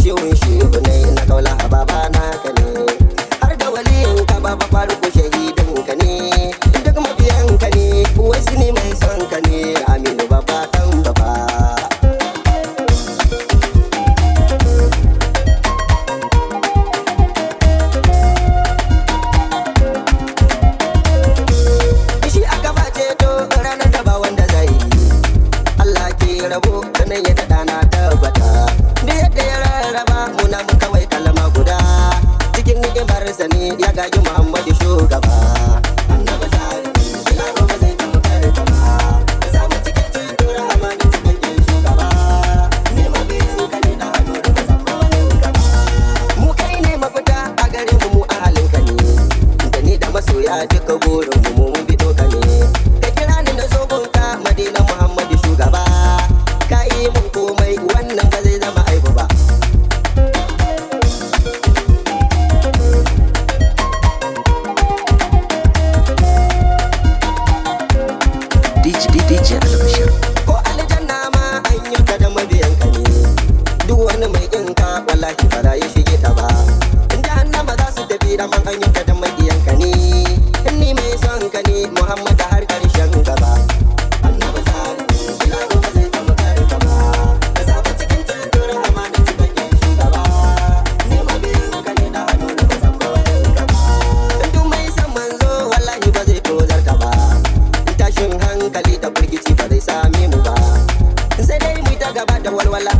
Shehun shehunai na kaula baba naka ne. Har da waliyin ka baba faruku shahidin ka ne. Duk mabiyan ka ne, wasu ne mai son ka ne. Aminu baba dan baba. Shi aka ba ceto ranar da ba wanda zai yi. Allah ke rabo sannan ya daɗa na tabbata. Da yadda ya rarraba muna mu kawai kalma guda. Cikin ni'imarsa ne ya gaji Muhammadu shugaba. Annabi jarumi, yaro ba zai tamkar ka ba. Ka samu cikin ceto rahama da cikakken shugaba. Ni mabiyin ka ne da hannu da ba zan ba wanin ka ba. Mu kai ne mafita a gare mu mu ahalin ka ne. Da ni da masoya duka burin mu mu mun bido ka ne. Ka kira ni na zo gunka Madina Muhammadu shugaba. Ka yi mun komai wannan ba zai zama aibu ba. DJ DJ Albashir. Ko aljanna ma an yi ta da mabiyan ka ne. Duk wani mai inka wallahi ba za ya shige ta ba. In jahannama za su tafi da man an yi ta da mabiyan ka ne. In ni mai son ka ne Muhammadu har karshen gaba. Annabi jarumi, yaro ba zai tamkar ka ba. Ka samu cikin ceto rahama da cikakken shugaba. Ni mabiyin ka ne da hannu da ba zan ba wanin ka ba. Duk mai son manzo wallahi ba zai tozarta ba. Tashin hankali da firgici ba zai same mu ba. Sai dai mu ta gaba da walwala